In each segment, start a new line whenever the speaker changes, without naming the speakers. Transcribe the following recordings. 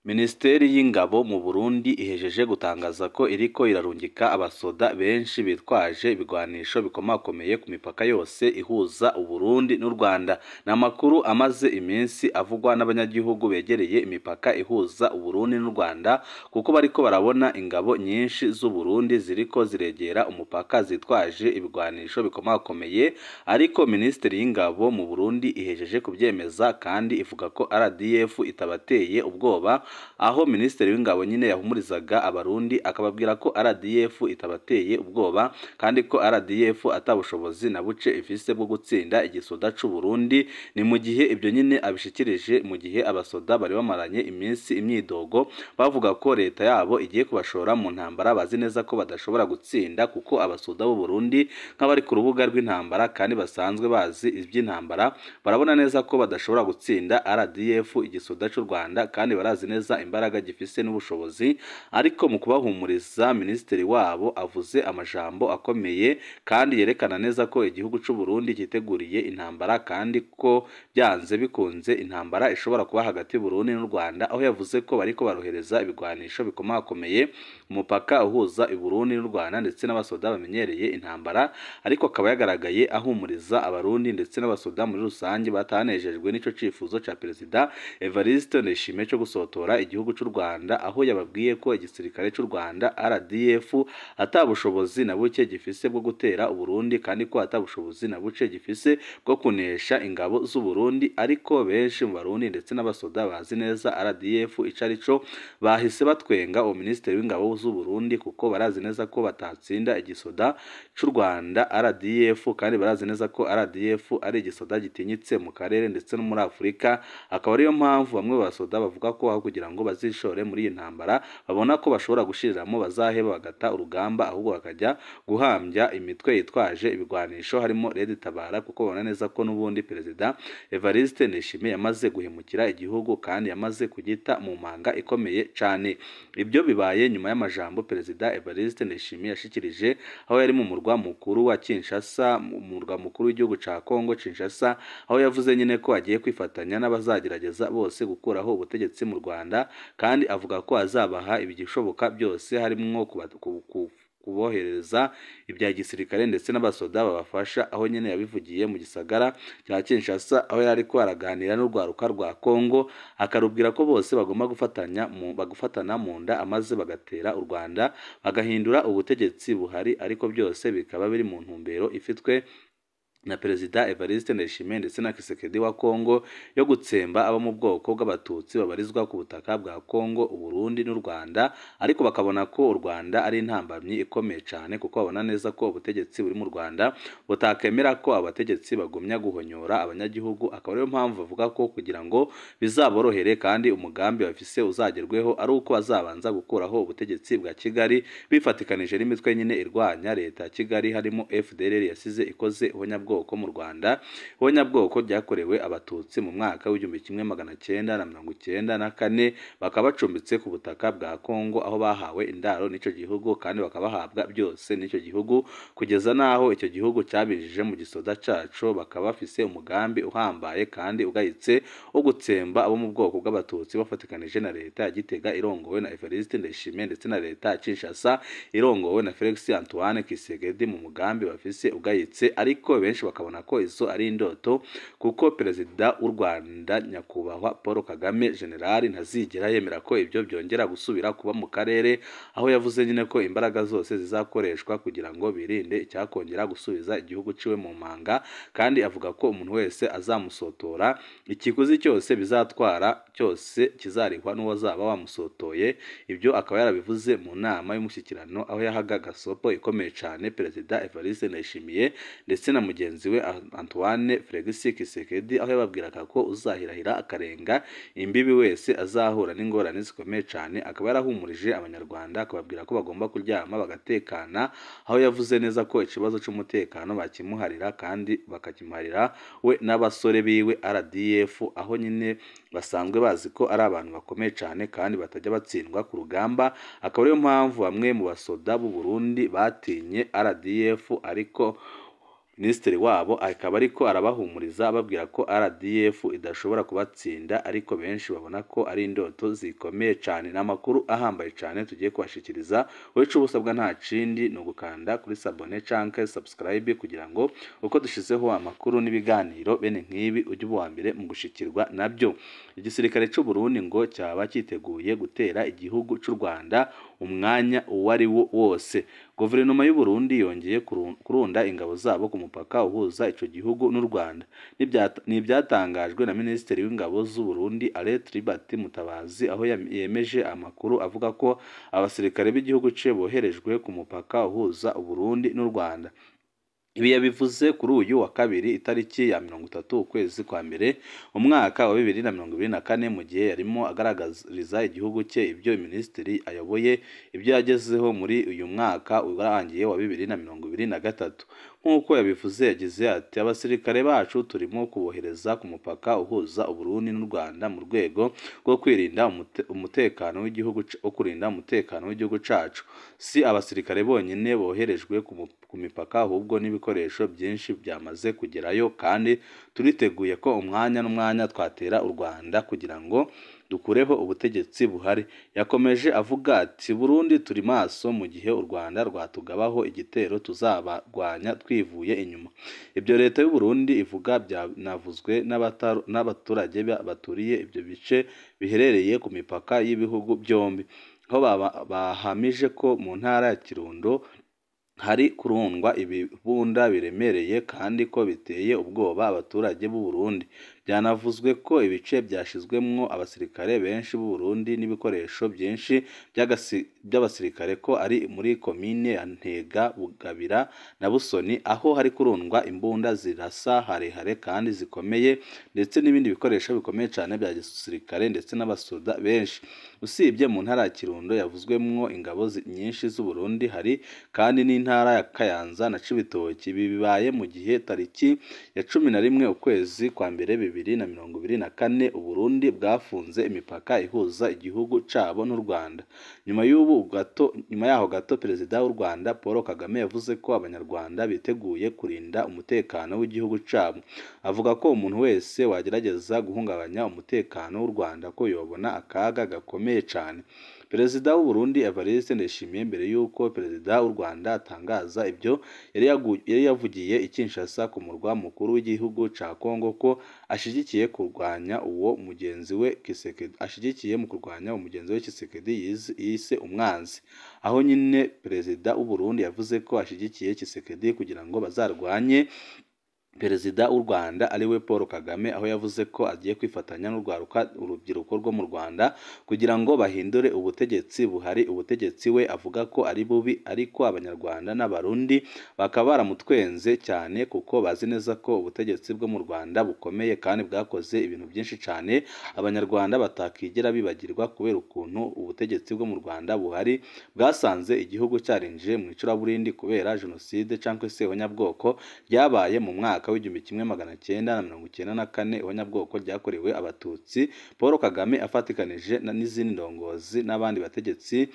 Minisiteri y'Ingabo mu Burundi ihejeje gutangaza ko iriko irarungika abasoda benshi bitwaje ibigwanisho bikomakomeye ku mipaka yose ihuza Uburundi n'u Rwanda. Ni amakuru amaze iminsi avugwa n'abanyagihugu begereye imipaka ihuza Uburundi n'u Rwanda, kuko bariko barabona ingabo nyinshi z'u Burundi ziriko ziregera umupaka zitwaje ibigwanisho bikomakomeye. Ariko Minisiteri y'Ingabo mu Burundi ihejeje kubyemeza kandi ivuga ko RDF itabateye ubwoba, aho Minisitiri w'Ingabo nyine yahumurizaga Abarundi akababwira ko RDF itabateye ubwoba kandi ko RDF atabushobozi na buce ifise bwo gutsinda igisoda c'u Burundi. Ni mu gihe ibyo nyine abishikirije mu gihe abasoda bari bamaranye iminsi imyidogo bavuga ko leta yabo igiye kubashora mu ntambara bazi neza ko badashobora gutsinda, kuko abasoda b'u Burundi nk'abari ku rubuga rw'intambara kandi basanzwe bazi iby'intambara barabona neza ko badashobora gutsinda RDF igisoda c'u Rwanda, kandi barazi neza imbaraga gifise n'ubushobozi. Ariko mu kubahumuriza, minisitiri wabo avuze amajambo akomeye kandi yerekana neza ko igihugu c'u Burundi cyiteguriye intambara kandi ko byanze bikunze intambara ishobora kuba hagati y'u Burundi n'u Rwanda, aho yavuze ko bariko barohereza ibigwanisho bikomakomeye umupaka uhuza i Burundi n'u Rwanda ndetse n'abasoda bamenyereye intambara. Ariko akaba yagaragaye ahumuriza Abarundi ndetse n'abasoda muri rusange batanejejwe n'ico cifuzo ca Perezida Evariste Ndayishimiye cyo gusotora igihugu cy'u Rwanda, aho yababwiye ko igisirikare cy'u Rwanda RDF atabushobozi na buke gifise bwo gutera Uburundi kandi ko atabushobozi na buke gifise bwo kunesha ingabo z'u Burundi. Ariko benshi mu Barundi ndetse n'abasoda bazi neza RDF ico arico bahise batwenga uwo minisitiri w'ingabo z'u Burundi, kuko barazi neza ko batatsinda igisoda cy'u Rwanda RDF, kandi barazi neza ko RDF ari igisoda gitinyitse mu karere ndetse no muri Afurika. Akaba ariyo mpamvu bamwe basoda bavuga ko aho kugira ngo bazishore muri iyi ntambara babona ko bashobora gushiriramo bazaheba bagata urugamba, ahubwo bakajya guhambya imitwe yitwaje ibigwanisho harimo Red Tabara, kuko babona neza ko n'ubundi Perezida Evariste Ndayishimiye yamaze guhemukira igihugu kandi yamaze kugita mu manga ikomeye cyane. Ibyo bibaye nyuma y'amajambo Perezida Evariste Ndayishimiye yashikirije aho yari mu murwa mukuru wa Kinshasa, mu murwa mukuru w'igihugu ca Kongo Kinshasa, aho yavuze nyine ko agiye kwifatanya n'abazagerageza bose gukuraho ubutegetsi mu Rwanda, kandi avuga ko azabaha ibishoboka byose harimo kubohereza ibya gisirikare ndetse n'abasoda babafasha, aho nyine yabivugiye mu gisagara cya Kinshasa, aho yari ariko araganira n'urwaruka rwa Kongo akarubwira ko bose bagomba gufatanya bagufatana mu nda amaze bagatera u Rwanda bagahindura ubutegetsi buhari, ariko byose bikaba biri mu ntumbero ifitwe na Perezida Evariste Ndayishimiye ndetse na Tshisekedi wa Kongo yo gutsemba abo mu bwoko bw'Abatutsi babarizwa ku butaka bwa Kongo, Uburundi n'u Rwanda. Ariko bakabona ko u Rwanda ari intambamyi ikomeye cyane, kuko babona neza ko ubutegetsi buri mu Rwanda butakemera ko abategetsi bagumya guhonyora abanyagihugu. Akaba ariyo mpamvu bavuga ko kugira ngo bizaborohere kandi umugambi bafise uzagerweho ari uko bazabanza gukuraho ubutegetsi bwa Kigali bifatikanije n'imitwe nyine irwanya leta ya Kigali harimo FDLR yasize ikoze ihonyabwoko mu Rwanda, ihonyabwoko ryakorewe Abatutsi mu mwaka w'1994, bakaba bacumbitse ku butaka bwa Kongo aho bahawe indaro n'icyo gihugu kandi bakabahabwa byose n'icyo gihugu, kugeza n'aho icyo gihugu cyabinjije mu gisoda caco. Bakaba bafise umugambi uhambaye kandi ugayitse wo gutsemba abo mu bwoko bw'Abatutsi bafatikanije na leta ya Gitega irongowe na Evariste Ndayishimiye ndetse na leta ya Kinshasa irongowe na Felix Antoine Tshisekedi mu mugambi bafise ugayitse. Ariko benshi bakabona ko izo ari indoto, kuko Perezida w'u Rwanda Nyakubahwa Paul Kagame General ntazigera yemera ko ibyo byongera gusubira kuba mu karere, aho yavuze nyine ko imbaraga zose zizakoreshwa kugira ngo birinde icyakongera gusubiza igihugu ciwe mu manga, kandi avuga ko umuntu wese azamusotora ikiguzi cyose bizatwara cyose kizarihwa n'uwazaba wamusotoye. Ibyo akaba yarabivuze mu nama y'umushyikirano aho yahaga gasopo ikomeye cyane Perezida Evariste Ndayishimiye ndetse na mugenzi we Antoine Felix Tshisekedi, aho yababwiraga ko uzahirahira akarenga imbibi wese azahura n'ingorane zikomeye cyane. Akaba yarahumurije Abanyarwanda akababwira ko bagomba kuryama bagatekana, aho yavuze neza ko ikibazo cy'umutekano bakimuharira kandi bakakimuharira we n'abasore biwe RDF, aho nyine basanzwe bazi ko ari abantu bakomeye cyane kandi batajya batsindwa ku rugamba. Akaba ariyo mpamvu bamwe mu basoda b'u Burundi batinye RDF, ariko Minisitiri wabo akaba ariko arabahumuriza ababwira ko RDF idashobora kubatsinda, ariko benshi babona ko ari indoto zikomeye cyane. Ni amakuru ahambaye cyane tugiye kubashikiriza. Wica ubusabwa nta kindi ni ugukanda kuri sabone canke subscribe kugira ngo uko dushizeho amakuru n'ibiganiro bene nk'ibi ujye uba uwa mbere mu gushikirwa nabyo. Igisirikare cy'u Burundi ngo cyaba cyiteguye gutera igihugu cy'u Rwanda umwanya uwo ari wo wose. Guverinoma y'u Burundi yongeye kurunda ingabo zabo ku mupaka uhuza ico gihugu n'u Rwanda. Ni ibyatangajwe na Minisitiri w'Ingabo z'u Burundi Alain Tribert Mutabazi, aho yemeje amakuru avuga ko abasirikare b'igihugu ce boherejwe ku mupaka uhuza u Burundi n'u Rwanda. Ibi yabivuze kuri uyu wa kabiri itariki ya 30 ukwezi kwa mbere umwaka wa 2024, mu gihe yarimo agaragariza igihugu cye ibyo minisitiri ayoboye ibyo yagezeho muri uyu mwaka urangiye wa 2023. Nk'uko yabivuze yagize ati: abasirikare bacu turimo kubohereza ku mupaka uhuza u Burundi n'u Rwanda mu rwego rwo kwirinda umutekano w'igihugu, wo kurinda umutekano w'igihugu cacu. Si abasirikare bonyine boherejwe ku mipaka, ahubwo n'ibikoresho byinshi byamaze kugerayo, kandi turiteguye ko umwanya n'umwanya twatera u Rwanda kugira ngo dukureho ubutegetsi buhari. Yakomeje avuga ati: Burundi turi maso, mu gihe u Rwanda rwatugabaho igitero tuzabarwanya twivuye inyuma. Ibyo leta y'u Burundi ivuga byanavuzwe n'abaturage baturiye ibyo bice biherereye ku mipaka y'ibihugu byombi, aho bahamije ko mu ntara ya Kirundo hari kurundwa ibibunda biremereye kandi ko biteye ubwoba abaturage b'u Burundi. Byanavuzwe ko ibice byashizwemwo abasirikare benshi b'u Burundi n'ibikoresho byinshi by'abasirikare ko ari muri komine ya Ntega, Bugabira na Busoni, aho hari kurundwa imbunda zirasa harehare kandi zikomeye, ndetse n'ibindi bikoresho bikomeye cyane bya gisirikare ndetse n'abasoda benshi. Usibye mu ntara ya Kirundo yavuzwemwo ingabo nyinshi z'u Burundi, hari kandi n'intara ya Kayanza na Cibitoki. Ibi bibaye mu gihe tariki ya 11 ukwezi kwa mbere 2024 u Burundi bwafunze imipaka ihuza igihugu cabo n'u Rwanda. Nyuma yaho gato Perezida w'u Rwanda Paul Kagame yavuze ko Abanyarwanda biteguye kurinda umutekano w'igihugu cabo. Avuga ko umuntu wese wagerageza guhungabanya umutekano w'u Rwanda ko yobona akaga gakomeye cyane. Perezida w'u Burundi Evariste Ndayishimiye, mbere y'uko Perezida w'u Rwanda atangaza ibyo, yari yavugiye i Kinshasa ku murwa mukuru w'igihugu ca Kongo ko ashyigikiye kurwanya uwo mugenzi we Tshisekedi, ashyigikiye mu kurwanya umugenzi we Tshisekedi yise umwanzi. Aho nyine Perezida w'u Burundi yavuze ko ashyigikiye Tshisekedi kugira ngo bazarwanye Perezida w'u Rwanda ariwe Paul Kagame, aho yavuze ko agiye kwifatanya n'urwaruka urubyiruko rwo mu Rwanda kugira ngo bahindure ubutegetsi buhari. Ubutegetsi we avuga ko ari bubi, ariko Abanyarwanda n'Abarundi bakaba baramutwenze cyane kuko bazi neza ko ubutegetsi bwo mu Rwanda bukomeye kandi bwakoze ibintu byinshi cyane Abanyarwanda batakigera bibagirwa, kubera ukuntu ubutegetsi bwo mu Rwanda buhari bwasanze igihugu cyarinjiye mu icuraburindi kubera jenoside cyangwa se ihonyabwoko ryabaye mu mwaka w'1994, ihonyabwoko ryakorewe Abatutsi. Paul Kagame afatikanije n'izindi ndongozi n'abandi bategetsi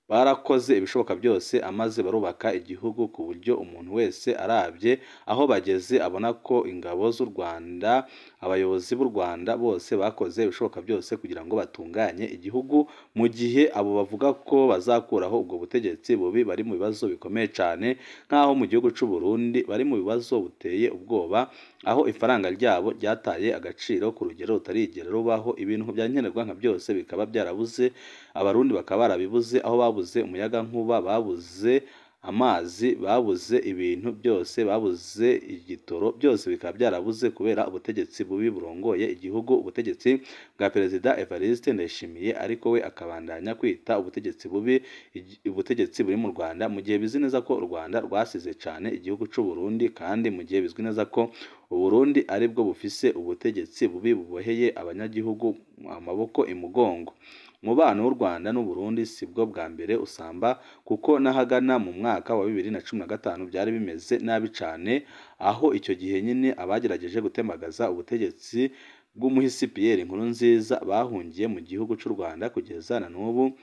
barakoze ibishoboka byose amaze barubaka igihugu ku buryo umuntu wese arabye aho bageze abona ko ingabo z'u Rwanda, abayobozi b'u Rwanda bose bakoze ibishoboka byose kugira ngo batunganye igihugu, mu gihe abo bavuga ko bazakuraho ubwo butegetsi bubi bari mu bibazo bikomeye cyane, nk'aho mu gihugu cy'u Burundi bari mu bibazo buteye ubwoba, aho ifaranga ryabo ryataye agaciro ku rugero rutarigera rubaho, ibintu bya nkenerwa nka byose bikaba byarabuze, Abarundi bakaba barabibuze, aho babuze umuyagankuba, babuze amazi, babuze ibintu byose, babuze igitoro, byose bikaba byarabuze kubera ubutegetsi bubi burongoye igihugu, ubutegetsi bwa Perezida Evariste Ndayishimiye, ariko we akabandanya kwita ubutegetsi bubi ubutegetsi buri mu Rwanda, mu gihe bizi neza ko u Rwanda rwasize cyane igihugu cy'u Burundi, kandi mu gihe bizwi neza ko u Burundi aribwo bufise ubutegetsi bubi buboheye abanyagihugu amaboko imugongo. Umubano w'u Rwanda n'u Burundi si bwo bwa mbere usamba, kuko n'ahagana mu mwaka wa 2015 byari bimeze nabi cyane, aho icyo gihe nyine abagerageje gutembagaza ubutegetsi bw'umuhisi Pierre Nkurunziza bahungiye mu gihugu cy'u Rwanda kugeza na n'ubu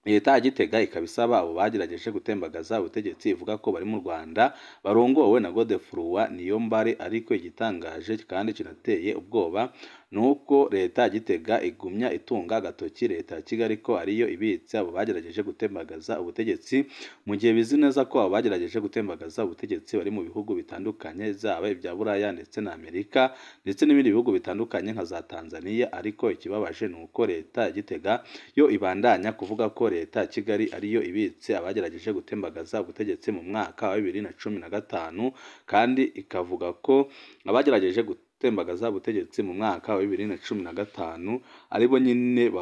Leta ya Gitega ikaba isaba abo bagerageje gutembagaza ubutegetsi, ivuga ko bari mu Rwanda barongowe na Godefroid Niyombare. Ariko igitangaje kandi kinateye ubwoba ni uko leta ya Gitega igumya itunga agatoki leta ya Kigali ko ariyo ibitse abo bagerageje gutembagaza ubutegetsi, mu gihe bizi neza ko abo bagerageje gutembagaza ubutegetsi bari mu bihugu bitandukanye, zaba ibya Buraya ndetse na Amerika ndetse n'ibindi bihugu bitandukanye nka za Tanzania. Ariko ikibabaje ni uko leta ya Gitega yo ibandanya kuvuga ko leta ya Kigali ariyo ibitse abagerageje gutembagaza ubutegetsi mu mwaka wa 2015, kandi ikavuga ko abagerageje gutembagaza ubutegetsi mu mwaka wa 2015 aribo nyine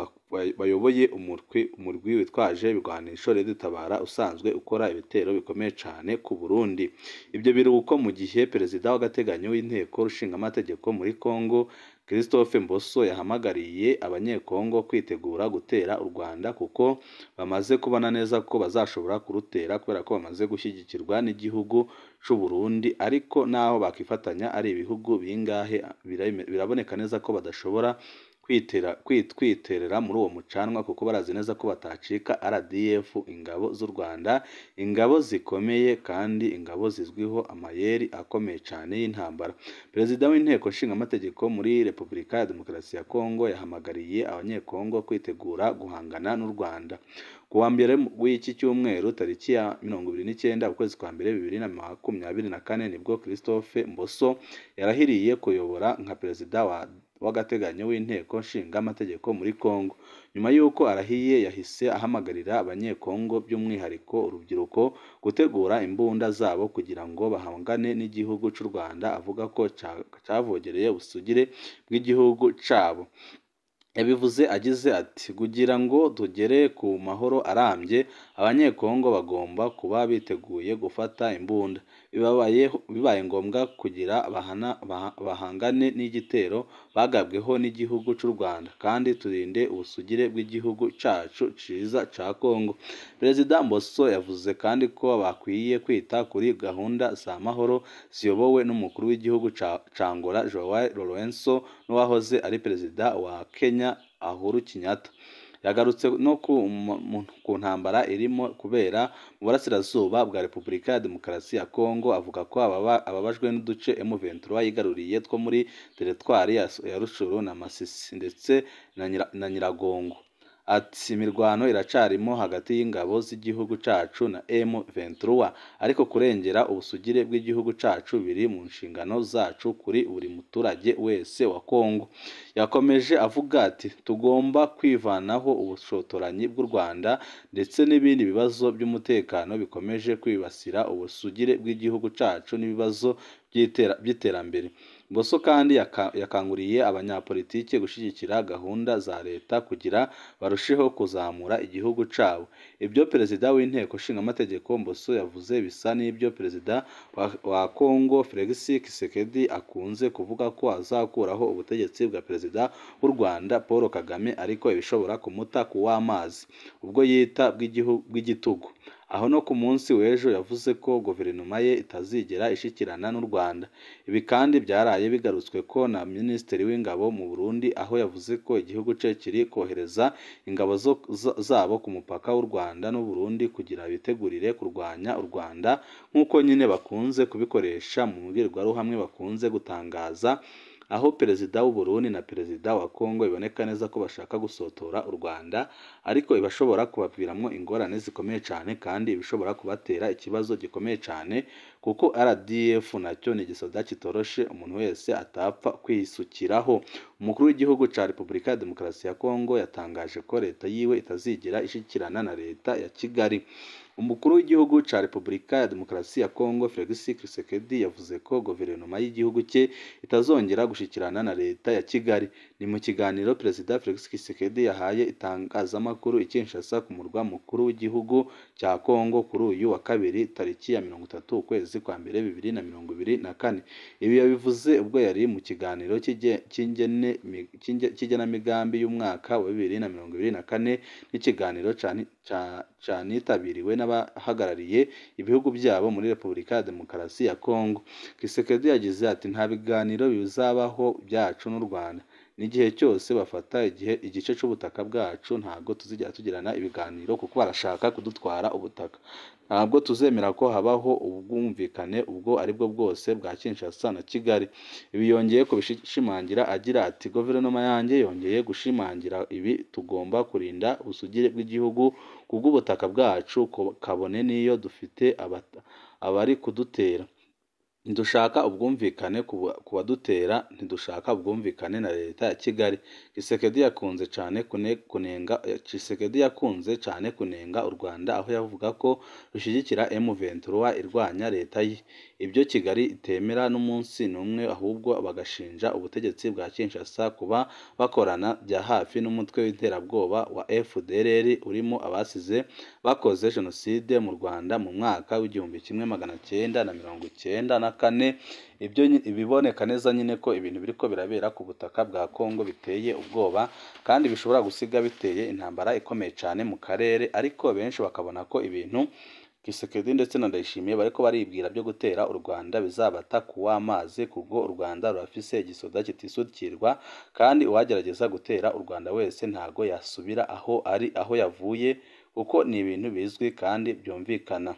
bayoboye umurwi witwaje ibigwanisho Red Tabara usanzwe ukora ibitero bikomeye cyane ku Burundi. Ibyo biruko mu gihe perezida w'agateganyo w'inteko nshingamategeko muri Congo Christophe Mboso yahamagariye abanyekongo kwitegura gutera u Rwanda, kuko bamaze kubona neza ko bazashobora kurutera kubera ko bamaze gushyigikirwa n'igihugu c'u Burundi. Ariko naho bakifatanya ari ibihugu bingahe, biraboneka neza ko badashobora kwiterera muri uwo mucanwa, kuko barazi neza ko batacika RDF, ingabo z'u Rwanda, ingabo zikomeye kandi ingabo zizwiho amayeri akomeye cyane y'intambara. Perezida w'inteko nshingamategeko muri Repubulika ya Demokarasi ya Kongo yahamagariye abanyekongo kwitegura guhangana n'u Rwanda. Ku wa mbere w'iki cyumweru tariki ya 29 ukwezi kwa mbere 2024, nibwo Christophe Mboso yarahiriye kuyobora nka perezida w'agateganyo w'inteko nshingamategeko muri Kongo. Nyuma y'uko arahiye, yahise ahamagarira abanyekongo by'umwihariko urubyiruko gutegura imbunda zabo kugira ngo bahangane n'igihugu cy'u Rwanda, avuga ko cyavogereye ubusugire bw'igihugu cyabo. Yabivuze agize ati: "Kugira ngo tugere ku mahoro arambye, abanyekongo bagomba kuba biteguye gufata imbunda bibaye ngombwa kugira bahangane n'igitero bagabweho n'igihugu cy'u Rwanda, kandi turinde ubusugire bw'igihugu cyacu cyiza cya Kongo." Perezida Mboso yavuze kandi ko bakwiye kwita kuri gahunda za mahoro ziyobowe n'umukuru w'igihugu cya Angola João Lourenço n'uwahoze ari perezida wa Kenya Uhuru Kenyatta. Yagarutse no ku ntambara irimo kubera mu burasirazuba bwa Repubulika ya Demokarasi ya Kongo, avuga ko ababajwe n'uduce M23 yigaruriye two muri teritwari ya Rushuru na Masisi ndetse na Nyiragongo. Ati: "Imirwano iracarimo hagati y'ingabo z'igihugu cyacu na M23, ariko kurengera ubusugire bw'igihugu cyacu biri mu nshingano zacu kuri buri muturage wese wa Kongo." Yakomeje avuga ati: "Tugomba kwivanaho ubushotoranyi bw'u Rwanda ndetse n'ibindi bibazo by'umutekano bikomeje kwibasira ubusugire bw'igihugu cyacu n'ibibazo by'iterambere." Mboso kandi yakanguriye abanyapolitike gushyigikira gahunda za leta kugira barusheho kuzamura igihugu cyabo. Ibyo perezida w'inteko nshingamategeko Mboso yavuze bisa n'ibyo perezida wa Kongo Felix Tshisekedi akunze kuvuga ko azakuraho ubutegetsi bwa perezida w'u Rwanda Paul Kagame, ariko ibishobora kumuta ku w'amazi ubwo yita bw'igitugu. Aho no ku munsi w'ejo yavuze ko guverinoma ye itazigera ishyikirana n'u Rwanda. Ibi kandi byaraye bigarutswe ko na Minisitiri w'Ingabo mu Burundi, aho yavuze ko igihugu cye kiri kohereza ingabo zabo ku mupaka w'u Rwanda n'u Burundi kugira bitegurire kurwanya u Rwanda, nk'uko nyine bakunze kubikoresha mu mbwirwaruhame bakunze gutangaza, aho perezida w'u Burundi na perezida wa Kongo biboneka neza ko bashaka gusotora u Rwanda, ariko ibashobora kubaviramo ingorane zikomeye cyane kandi ibishobora kubatera ikibazo gikomeye cyane, kuko RDF nacyo ni igisoda kitoroshe umuntu wese atapfa kwisukiraho. Umukuru w'igihugu cya Repubulika ya Demokarasi ya Kongo yatangaje ko leta yiwe itazigera ishyikirana na leta ya Kigali. Umukuru w'igihugu cya Repubulika ya Demokarasi ya Kongo Felix Tshisekedi yavuze ko guverinoma y'igihugu cye itazongera gushyikirana na leta ya Kigali. Ni mu kiganiro Perezida Felix Tshisekedi yahaye itangazamakuru i Kinshasa ku murwa mukuru w'igihugu cya Kongo kuri uyu wa kabiri tariki ya 30 ukwezi kwa mbere 2024. Ibi yabivuze ubwo yari mu kiganiro cy'igenamigambi y'umwaka wa 2024 n'ikiganiro cyanitabiriwe n'abahagarariye ibihugu byabo muri Repubulika ya Demokarasi ya Kongo. Tshisekedi yagize ati: "Nta biganiro bizabaho byacu n'u Rwanda. N'igihe cyose bafata igice c'ubutaka bwacu, ntabwo tuzigera tugirana ibiganiro kuko barashaka kudutwara ubutaka. Ntabwo tuzemera ko habaho ubwumvikane ubwo aribwo bwose bwa Kinshasa na Kigali. Ibi yongeye kubishimangira agira ati guverinoma yanjye yongeye gushimangira ibi, tugomba kurinda ubusugire bw'igihugu kubw'ubutaka bwacu, kabone n'iyo dufite abari kudutera. Ntidushaka ubwumvikane ku badutera, ntidushaka ubwumvikane na leta ya Kigali. Tshisekedi yakunze cane kunenga u Rwanda, aho yavuga ko rushyigikira M23 irwanya leta ye. Ibyo Kigali itemera n'umunsi n'umwe, ahubwo bagashinja ubutegetsi bwa Kinshasa kuba bakorana bya hafi n'umutwe w'iterabwoba wa FDLR urimo abasize bakoze jenoside mu Rwanda mu mwaka w'1994. Ibyo ibiboneka neza nyine ko ibintu biriko birabera ku butaka bwa Kongo biteye ubwoba kandi bishobora gusiga biteye intambara ikomeye cyane mu karere, ariko benshi bakabona ko ibintu Tshisekedi ndetse na Ndayishimiye bariko baribwira byo gutera u Rwanda bizabata kuw'amazi, kuko u Rwanda rurafise igisoda kitisukirwa, kandi uwagerageza gutera u Rwanda wese ntago yasubira aho ari aho yavuye, kuko ni ibintu bizwi kandi byumvikana.